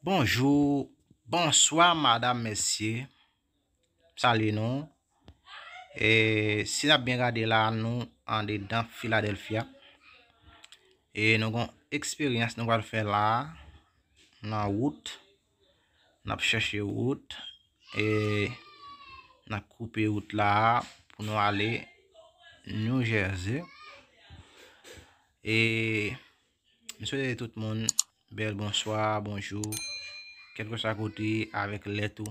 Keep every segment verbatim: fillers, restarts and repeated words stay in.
Bonjou, bonswa, madam, mesye. Salye nou. E, si n ap byen gade la, nou andedan Filadèlfya. E nou gon eksperyans nou pral fè la nan wout. N ap chèche wout. E n ap koupe wout la pou nou ale New Jersey. E m swete tout moun bèl bonswa, bonjou, kèlkeswa kote avèk lè tou,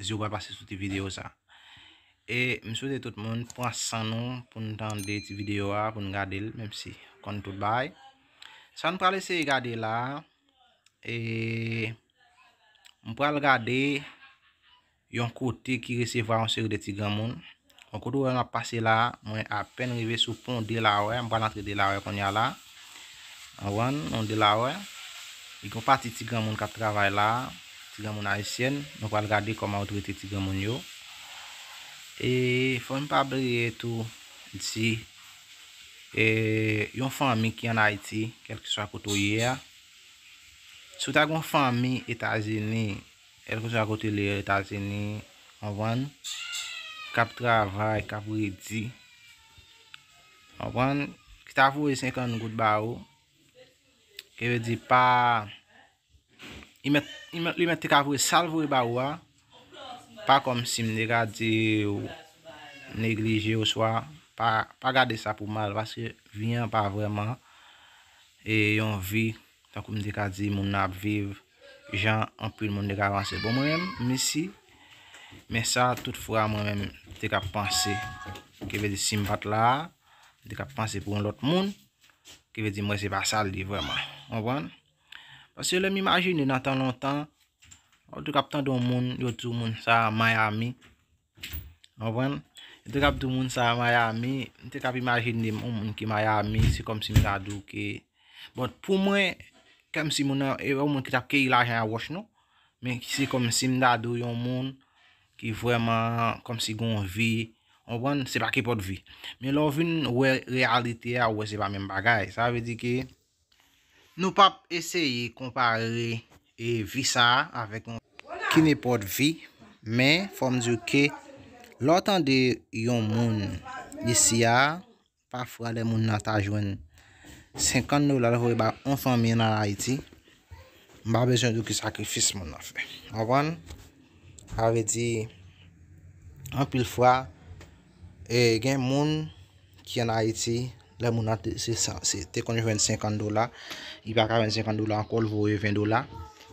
zi w pral pase sou ti videyo sa. E m swete tout moun pran san nou pou n tande ti videyo a, pou n gade l, menm si konn tout bagay. Sa n pral eseye gade la, e m pral gade yon kote ki resevwa yon seri de ti granmoun. Yon kote w wè m ap pase la, mwen apèn rive sou pon Delaware, m pral antre Delaware kounye a la. Ou konprann, yon Delaware. Li gon pati ti granmoun k ap travay la, ti granmoun ayisyèn. Nou pral gade kòman yo trete ti granmoun yo. E fò n pa bliye tou di, e yon fanmi ki ann Ayiti, kèlkeswa kote w ye a, si w ta gen yon fanmi Etazini, kèlkeswa kote l ye Etazini, konprann, k ap travay, k ap redi, konprann, ki ta voye senkant goud ba ou, ki vle di pa, li mèt, li mèt, li mèt te ka voye sa l voye ba ou a, pa kòmsi m te ka di w neglije oswa pa, pa gade sa pou mal, paske vi an pa vrèman, e, yon vi tankou m te ka di moun nan ap viv jan anpil moun te ka panse. Bon, mwen menm, m isi, men sa tout fwa mwen menm te ka panse. Ki vle di si m pa t la a, m te ka panse pou yon lòt moun, ki vle di m wè se pa sa l ye vrèman. Konprann? Paske lè m imajine nan tan lontan, ou te k ap tande yon moun, yo di w moun sa a Miami. Konprann? Yo te k ap di w moun sa a Miami, m te k ap imajine m yon moun ki Miami, se kòmsi m ta di w ke, bon, pou mwen, kòmsi moun nan, e yon moun ki t ap keyi lajan a wòch non, men se kòmsi m ta di w yon moun ki vrèman kòmsi gen yon vi, konprann? Se pa kenpòt vi. Men lè w vin wè reyalite a, ou wè se pa menm bagay. Sa vle di ke nou p ap eseye konpare, e, vi sa a avèk yon ki nenpòt vi, men fò m di w ke lè w tande yon moun isi a, pafwa lè moun nan ta jwenn senkant dola l voye ba yon fanmi ann Ayiti, m pa bezwen di w ki sakrifis moun nan fè. Konprann? Sa vle di, anpil fwa, e, gen moun ki ann Ayiti, lè moun nan te, se sa, se, te konn jwenn senkant dola, li pa ka jwenn senkant dola ankò, l voye ven dola.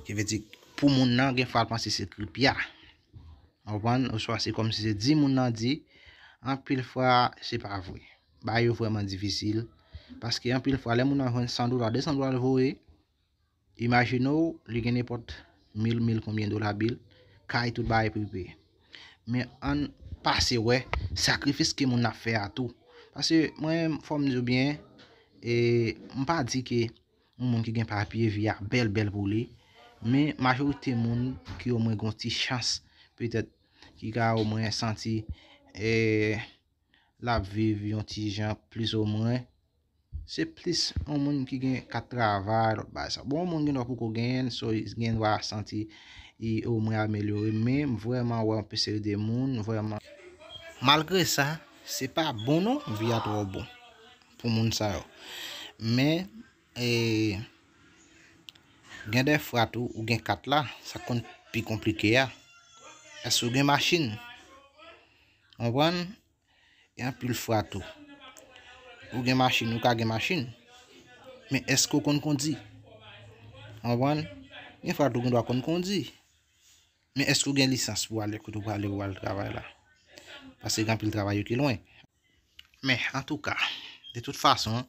Ki vle di, pou moun nan, gen fwa l panse se kripya. Konprann? Oswa se kòmsi se di moun nan di, anpil fwa, se pa vre. Bagay yo vrèman difisil. Paske anpil fwa, lè moun nan jwenn san dola, de san dola l voye, imajine w, li gen nenpòt mil, mil konbyen dola bil, kay, tout bagay pou li peye. Men ann pase wè sakrifis ke moun nan ap fè a tou. Paske mwen, fò m di w byen, e, m pa di ke yon moun ki gen papye, vi a bèl, bèl pou li. Men majorite moun ki omwen gen yon ti chans, petèt, ki ka omwen santi, e, l ap viv yon ti jan plis omwen, se plis yon moun ki gen kat travay, lòt bagay sa. Bon, yon moun gen dwa poko genyen l, so, gen dwa santi li omwen amelyore, men m vrèman wè yon seri de moun, vrèman. Malgre sa, se pa bon non, vi a twò bon pou moun sa yo. Men, e, gen de fwa tou, ou gen kat la, sa konn pi konplike a. Èske ou gen machin? Konprann? E anpil fwa tou, ou gen machin, ou ka gen machin. Men èske ou konn kondi? Konprann? Gen fwa tou, ou gen dwa konn kondi. Men èske ou gen lisans pou ale kote ou prale, pou al travay la? Paske gen anpil travay yo ki lwen. Men, antouka, de tout fason,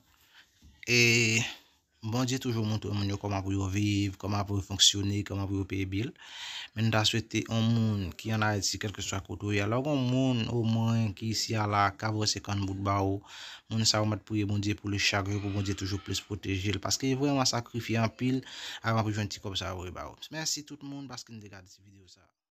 e, Bondye toujou montre moun yo kòman pou yo viv, kòman pou yo fonksyone, kòman pou yo peye bil. Men nou ta swete yon moun ki ann Ayiti, kèlkeswa kote w ye a, lè w gen yon moun omwen ki isi a la, ka voye senkant goud ba ou, moun sa yo mèt priye Bondye pou li chak jou, pou Bondye toujou plis pwoteje l. Paske li vrèman sakrifye anpil avan pou jwenn ti kòb sa yo voye ba ou. Mèsi tout moun paske n te gade ti videyo sa.